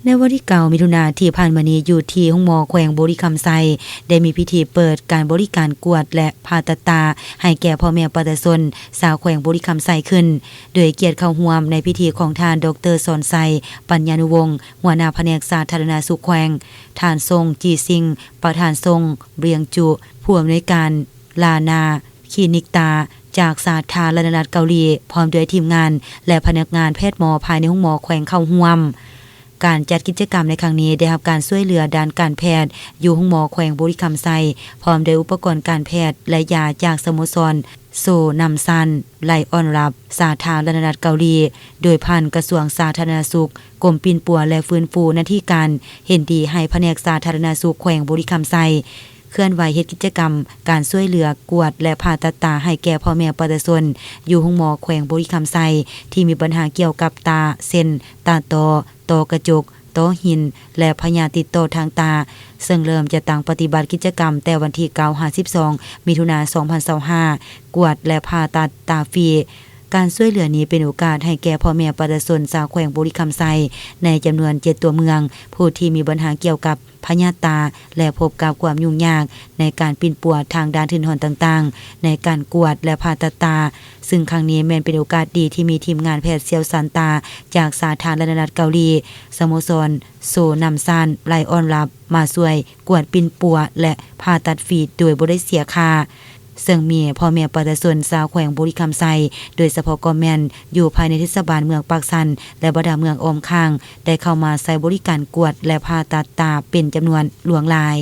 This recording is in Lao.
ໃນວັນທີເກົ້າ ມິຖຸນາທີ່ຜ່ານມານີ້ ຢູ່ທີ່ໂຮງໝໍແຂວງບໍລິຄຳໄຊ ໄດ້ມີພິທີເປີດການບໍລິການກວດ ແລະ ຜ່າຕັດຕາໃຫ້ແກ່ພໍ່ແມ່ປະຊາຊົນຊາວແຂວງບໍລິຄຳໄຊຂຶ້ນ, ໂດຍກຽດເຂົ້າຮ່ວມໃນພິທີຂອງທ່ານ ດອກເຕີ ສອນໄຊ ປັນຍານຸວົງ ຫົວໜ້າພະແນກສາທາລະນະສຸກແຂວງ, ທ່ານ ຊົງ ຈີຊິງ ປະທານຊົງບຽງຈຸ ຜູ້ອຳນວຍການລານາຄລີນິກຕາ ຈາກສາທາລະນະລັດເກົາຫຼີ ພ້ອມດ້ວຍທີມງານ ແລະ ພະນັກງານແພດໝໍພາຍໃນໂຮງໝໍແຂວງເຂົ້າຮ່ວມ. ການຈັດກິດຈະກຳໃນຄັ້ງນີ້ ໄດ້ຮັບການຊ່ວຍເຫຼືອດ້ານການແພດຢູ່ໂຮງໝໍແຂວງບໍລິຄຳໄຊ ພ້ອມດ້ວຍອຸປະກອນການແພດ ແລະ ຢາຈາກສະໂມສອນໂຊນຳຊານໄລອອນລັບ ສາທາລະນະລັດເກົາຫຼີ ໂດຍຜ່ານກະຊວງສາທາລະນະສຸກ, ກົມປິ່ນປົວ ແລະ ຟື້ນຟູໜ້າທີ່ການເຫັນດີໃຫ້ພະແນກສາທາລະນະສຸກແຂວງບໍລິຄຳໄຊ ເຄື່ອນໄຫວເຮັດກິດຈະກຳການຊ່ວຍເຫຼືອກວດ ແລະ ຜ່າຕັດຕາໃຫ້ແກ່ພໍ່ແມ່ປະຊາຊົນຢູ່ໂຮງໝໍແຂວງບໍລິຄຳໄຊ ທີ່ມີບັນຫາກ່ຽວກັບຕາ ເຊັ່ນ ຕາຕໍ, ຕ້ອກະຈົກ, ຕ້ອຫີນ ແລະ ພະຍາດຕິດຕໍ່ທາງຕາ, ເຊິ່ງເລີ່ມຈັດຕັ້ງປະຕິບັດກິດຈະກຳແຕ່ວັນທີເກົ້າຫາສິບສອງ ມິຖຸນາ ສອງພັນຊາວຫ້າ ກວດ ແລະ ຜ່າຕັດຕາຟຣີ. ການຊ່ວຍເຫຼືອນີ້ເປັນໂອກາດໃຫ້ແກ່ພໍ່ແມ່ປະຊາຊົນຊາວແຂວງບໍລິຄຳໄຊ ໃນຈຳນວນເຈັດຕົວເມືອງ ຜູ້ທີ່ມີບັນຫາກ່ຽວກັບພະຍາດຕາ ແລະ ພົບກັບຄວາມຫຍຸ້ງຍາກໃນການປິ່ນປົວທາງດ້ານທຶນຮອນຕ່າງໆ ໃນການກວດ ແລະ ຜ່າຕັດຕາ, ຊຶ່ງຄັ້ງນີ້ແມ່ນເປັນໂອກາດດີທີ່ມີທີມງານແພດຊ່ຽວຊານຕາຈາກສາທາລະນະລັດເກົາຫຼີ, ສະໂມສອນໂຊນຳຊານໄລອອນລັບ ມາຊ່ວຍກວດປິ່ນປົວ ແລະ ຜ່າຕັດຟຣີໂດຍບໍ່ໄດ້ເສຍຄ່າ. ເຊິ່ງມີພໍ່ແມ່ປະຊາຊົນຊາວແຂວງບໍລິຄຳໄຊ ໂດຍສະເພາະກໍແມ່ນຢູ່ພາຍໃນເທດສະບານເມືອງປາກຊັນ ແລະ ບັນດາເມືອງອ້ອມຂ້າງ ໄດ້ເຂົ້າມາໃຊ້ບໍລິການກວດ ແລະ ຜ່າຕັດຕາເປັນຈຳນວນຫຼວງຫຼາຍ.